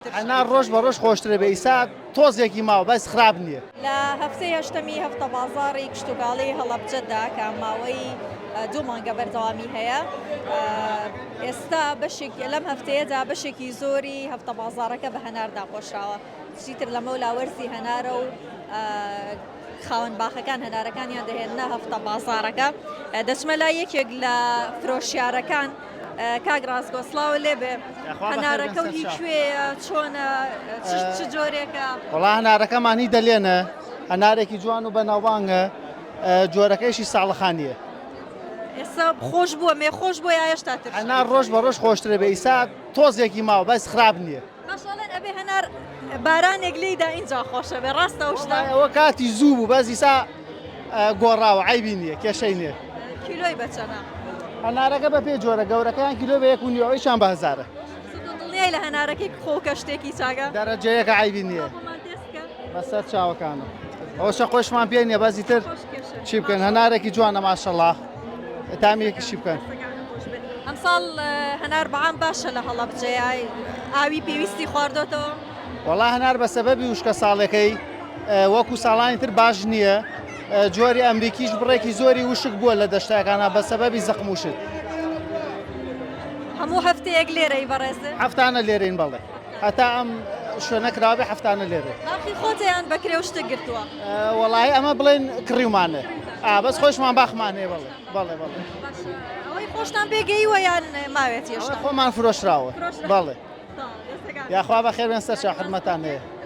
هەنار ڕۆژ بە ڕۆژ خۆشترە بێ ئیسا تۆزێکی ماوە بەس خراپ نییە. لە هەفتەی هەشتەمی هەفتە بازاڕی کشتوکاڵی هەڵەبجەدا کە ماوەی دوو مانگە بەردەوامی هەیە ئێستا بەشێک لەم هەفتەیەدا بەشێکی زۆری هەفتە بازاڕەکە بە هەنار داپۆشراوە چیتر لەمەولا وەرزی هەنارە و خاوەن باخەکان هەنارەکانیان دەهێننە هەفتە بازاڕەکە دەچمە لای یەکێک لە فرۆشیارەکان کاک ڕاستگۆ سڵاو لێبێ هەنارەکە و هی کوێیە چۆنە چ جۆرێکە؟ وەڵا هەنارەکەمان هی دەلێنە هەنارێکی جوان و بەناوبانگە جۆرەکەیشی ساڵەخانیە. ئێستا خۆش بووە مێ خۆش بووە یا هێشتا ترشە؟ هەنار ڕۆژ بە ڕۆژ خۆشترە بێ ئیسا تۆزێکی ماوە بەس خراپ نییە. باشە ئەڵێن ئەبێ هەنار بارانێک لێیدا ئینجا خۆشە بێ ڕاستە ئەو شتە؟ ئەوە کاتی زوو بوو بەس ئیسا گۆڕاوە عەیبی نییە کێشەی نییە. کیلۆی بە چەنە؟ هەنارەکە بە پێ جۆرە گەورەکەیان کیلۆ بە یەک و نیو ئەویشان بە هەزارە. تۆ دڵنیای لە هەنارەکەی خۆ کە شتێکی چاکە؟ دەرەجە یەکە عەیبی نییە. بۆمان تێست بکە. بەسەر چاوەکانم. ئەوە شەقۆشمان پێ نییە بەس ئیتر چی بکەین هەنارێکی جوانە ماشەڵا تامیەکیشی بکەن. ئەمساڵ هەنار بەعام باشە لە هەڵەبجەیە ئاوی پێویستی خواردۆتەوە؟ وەڵا هەنار بە سەبەبی وشکە ساڵەکەی وەکو ساڵانی تر باش نییە جۆری ئەمریکیش بڕێکی زۆری وشک بووە لە دەشتەکانە بە سەبەبی زەقم وشک. هەموو هەفتەیەک لێرەی بەڕێز؟ هەفتانە لێرەین بەڵێ هەتا ئەم شوێنە کراوە هەفتانە لێرە. باخی خۆتە یان بە کرێ و شتت گرتووە؟ وەڵایی ئەمە بڵێن کڕیومانە ئا بەس خۆشمان باخمان هەیە بەڵێ بەڵێ بەڵێ. باشە ئەوەی خۆشتان پێگەیوە یان ماوێت ئەوە هێشتا؟ خۆمان فرۆشراوە بەڵێ. یاخوا بەخێر بێن سەرچاو حرمەتان هەیە.